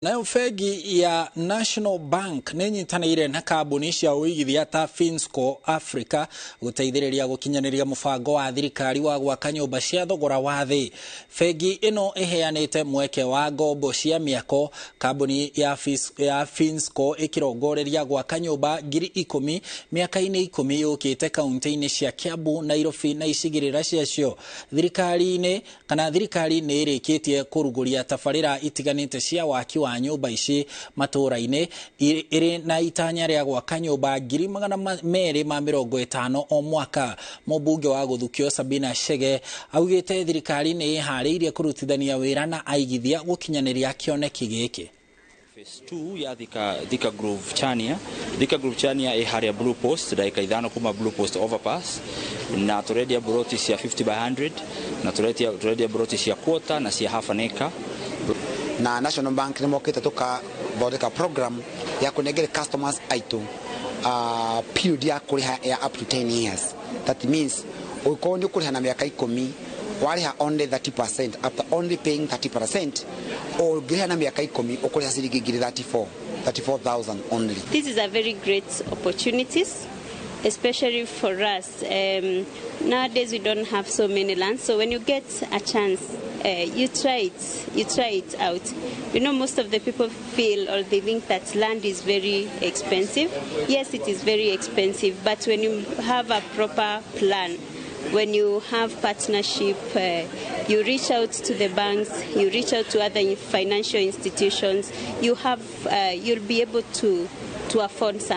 Nayo bengi ya National Bank nĩ ĩnyitanĩire na kambuni cia ũigithia ta Finsco Africa gũteithĩrĩria gũkinyanĩria mũbango wa thirikari wa gwaka nyũmba cia thogora wa thĩ. Bengi ĩno ĩheanĩte mweke wa ngombo cia mĩako, kambuni ya Finsco ĩkĩrongoreria gwaka nyũmba 10,000 mĩaka-inĩ 10 yũkĩte kaunti-inĩ cia Kiambu, Nairobi na icigĩrĩra ciacio. Thirikari-inĩ kana thirikari nĩ ĩrĩkĩtie kũrugũria tabarĩra itiganĩte cia waki wa nyũmba ici matũũra-inĩ, ĩrĩ na itanya rĩa gwaka nyũmba 250,000 o mwaka. Mũmbunge wa Gũthukio Sabina Chege augĩte thirikari nĩ ĩharĩirie kũrutithania wĩra na aigithia gũkinyanĩria kĩoneki gĩkĩ. Phase 2 ya Thika Grove Chania. Thika Grove Chania ĩ harĩa Blue Post, ndagĩka 5 kuma Blue Post overpass, na tũrendia broti cia 50 by 100 na tũrendia broti cia quarter na cia half an acre. Na National Bank nĩ mokĩte tũkathondeka program ya kũnengere customers aitũ period ya kũrĩha ya up to 10 years. That means ũngĩkorwo nĩ ũkũrĩha na mĩaka 10, warĩha only 30%, after only paying 30%, ũngĩrĩha na mĩaka 10 ũkũrĩha ciringi ngiri 34 34,000 only. This is a very great opportunities, especially for us. Nowadays we don't have so many lands, so when you get a chance, you try it. You try it out. Most of the people feel or they think that land is very expensive. Yes, it is very expensive, but when you have a proper plan, when you have partnership, you reach out to the banks, you reach out to other financial institutions, you'll be able to afford some.